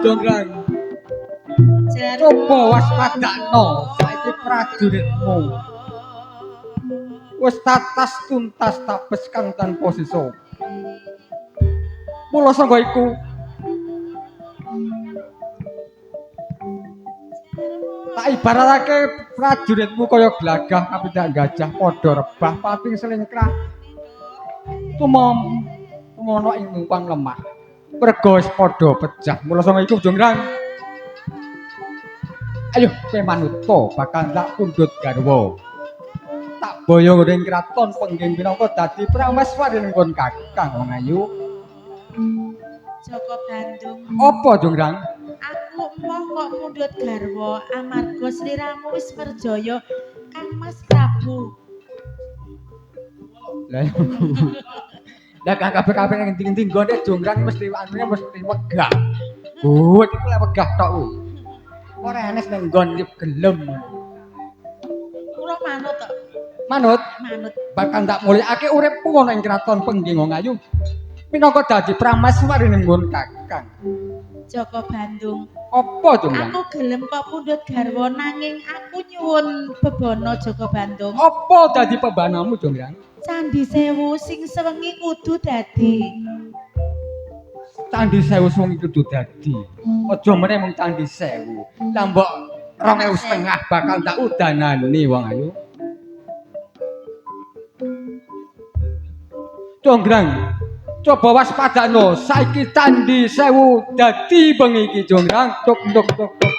Jonggrang. Coba waspadakno saiki prajuritmu. Wis tatas tuntas tapes kang tanpa sisa. Mula sangka iku tak ibaratake prajuritmu kaya glagah kapindhak gajah padha rebah pating selingkrah. Tumom tumono ing numpang lemah. Merga wis padha pejah. Mula sanga iku Jonggrang. Ayo kowe manuta bakal tak pundhut garwa. Tak boyong ring kraton Pengging minangka dadi prameswari ning nggon Kakang wong ayu. Joko Bandung. Apa Jonggrang? Aku emoh kok mundhut garwa amarga sliramu wis perjaya Kang Mas Prabu. Lah lah kang kabeh-kabeh ning endi-endi nggone Jonggrang mesti anune mesti wegah. Gut iku lek wegah tok kuwi. Ora enes ning nggon iki gelem. Kula manut tok. Manut? Manut. Bakal tak mulyakake uripku ana ing kraton Pengging wong ayu. Minangka dadi prameswari ning nggon Kakang. Joko Bandung. Apa Jonggrang? Aku gelem kok pundhut garwa nanging aku nyuwun bebana Joko Bandung. Apa dadi pebanamu Jonggrang? Candi Sewu sing sewengi kudu dadi. Candi Sewu sewengi kudu dadi. Aja meneh mung Candi Sewu. Lah mbok 2,5 bakal tak udanani wong ayu. Jonggrang, coba waspadakno saiki Candi Sewu dadi bengi iki Jonggrang. Tuk tuk tuk tuk.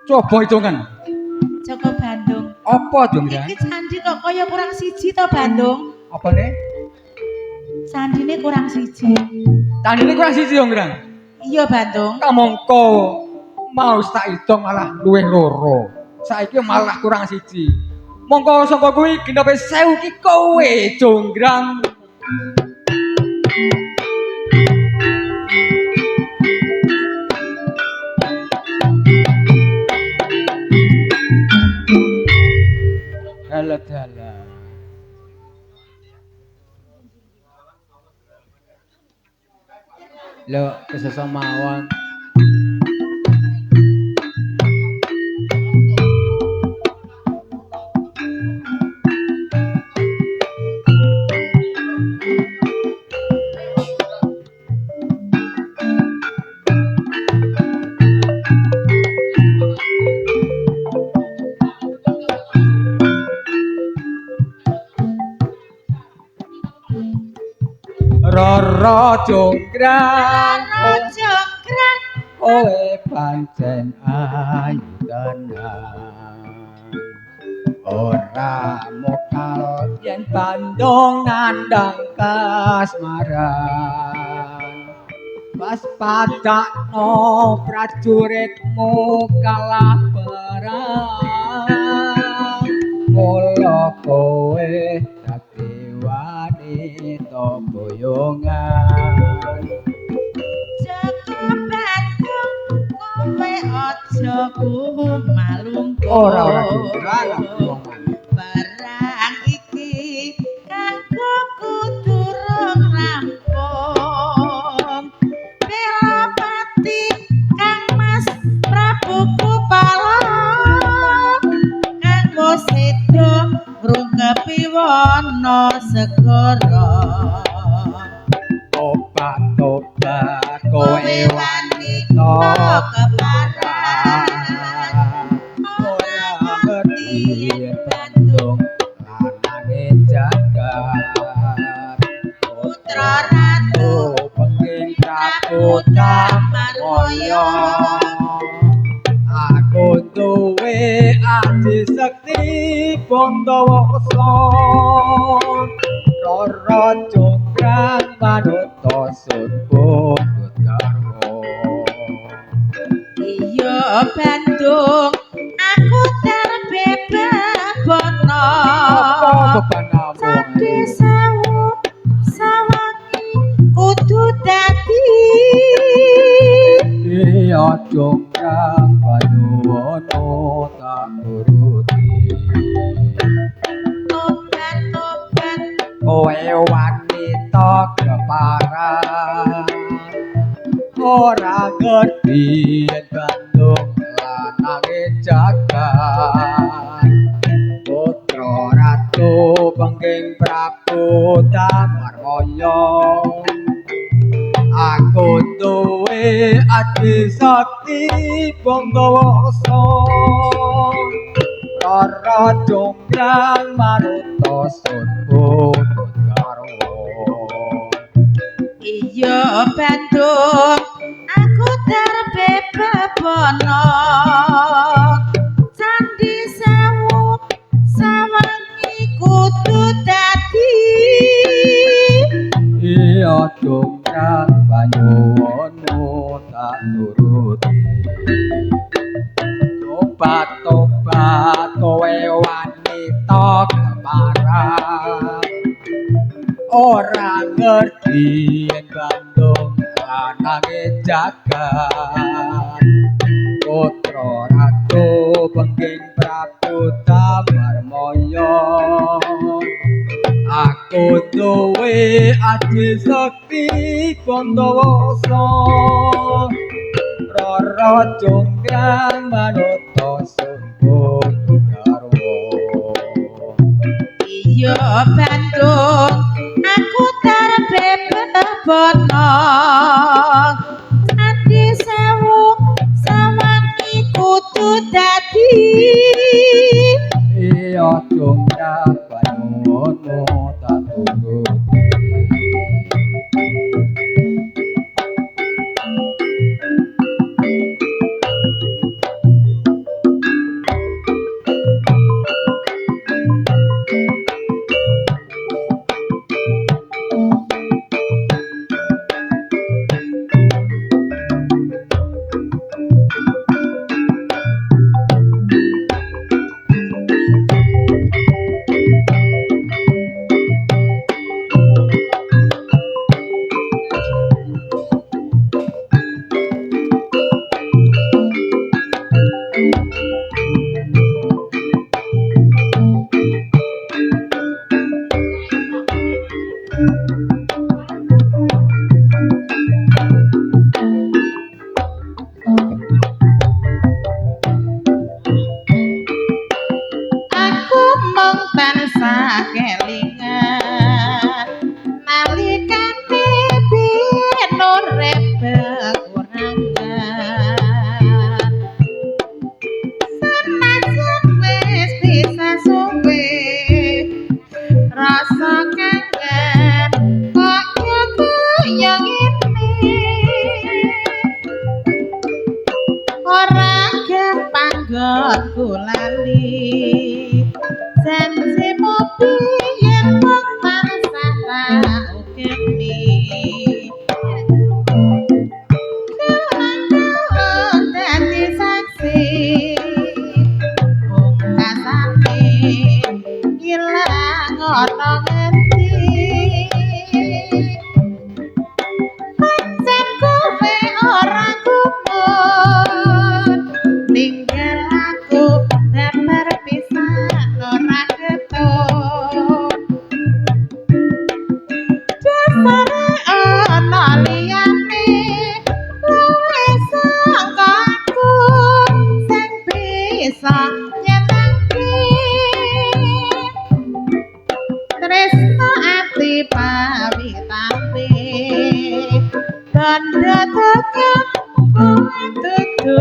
Coba hitungan. Joko Bandung. Apa Jonggrang? Iki candi kok kaya kurang siji to Bandung? Apa ne? Candine kurang siji. Candine kurang siji Jonggrang. Iya Bandung. Kamangka mau tak hitung malah luwih loro. Saiki malah kurang siji. Mongko saka kuwi genepe 1000 ki kowe Jonggrang. Dalah dalah. Lho, kesesa mawon. Roro Jonggrang, Roro Jonggrang, kowe pancen ayu tenan. Ora mokal yen Bandung nandhang kasmaran. Waspadakno prajuritmu kalah perang. Mula kowe dadi wanita boyongan. Joko Bandung, kowe aja kumalungku. Ora ora Jonggrang, wong ayu. Barang iki kanggo kudu rong rampung. Belapati Kang Mas Prabu Kupala, kanggo sedo ngrungkepi wana segara. Tobat-tobat kowe wanita keparan, ora ngerti yen Bandung lanange jagat. Putra Ratu Pengging Prabu Tamarmaya, aku duwe aji sekti Bandawasa. Roro Jonggrang manut sun pundhut garwa. Iya Bandung, aku terbebana. Apa bebanamu? Candi Sewu sawangi kudu dadi. Iya Jonggrang panuwono tak turuti. Kowe wanita keparan ora ngerti yen Bandung lanange jagat. Putra Ratu Pengging Prabu Damarmaya, aku duwe adi sakti Bangawasa. Rara Jonggrang maruta sun putut garwa. Iya Bandung, aku darbe bebono. Candi Sewu sawangi kudu dadi. Iya Jonggrang panyuwunmu tak turuti. Tobat tobat kowe wanita keparan ora ngerti yen Bandung lanange jagat. Putra Ratu Pengging Prabu Damarmaya, aku duwe aji sekti Bantawasa. Rara Jonggrang manuta sun putut garwa. Iya Bandung, aku darbe bebono. Candi Sewu sawangi kudu dadi. Iya Jonggrang panyuwunmu tak turuti. Aku mung tansah kelingan nalikane biyen urip kekurangan. Senajan wis pisah suwe, rasa kangen kok yo kaya ngene. Ora gampang nggonku lali janjimu biyen mung tansah tak ukemi. Kelon dadi saksi pungkasane ilang ana ngendi. Pancen kowe ora gumun ninggal aku babar pisan ora ketut. Dasare ana liyane luwih sangka aku sing bisa nyenengke. Tresno ati pawitane tandha donya kowe dudu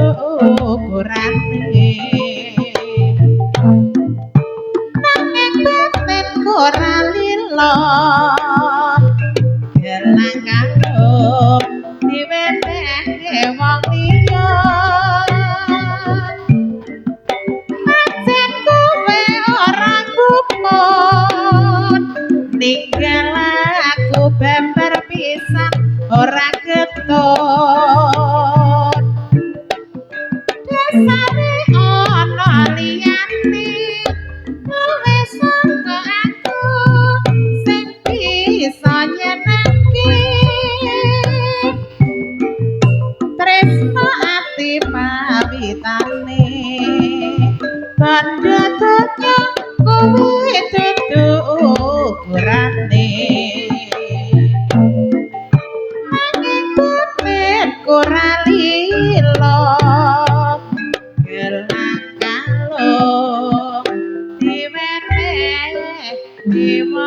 ukurane. Nanging batinku ora lila gelang kalung diwenehke wong liya. Pancen kowe ora gumun ninggal aku babar pisan ora ketut. Dasare ana liyane luwih sangka aku sing bisa nyenengke. Tresno ati pawitane tandha donya kowe dudu ukurane. Dewa.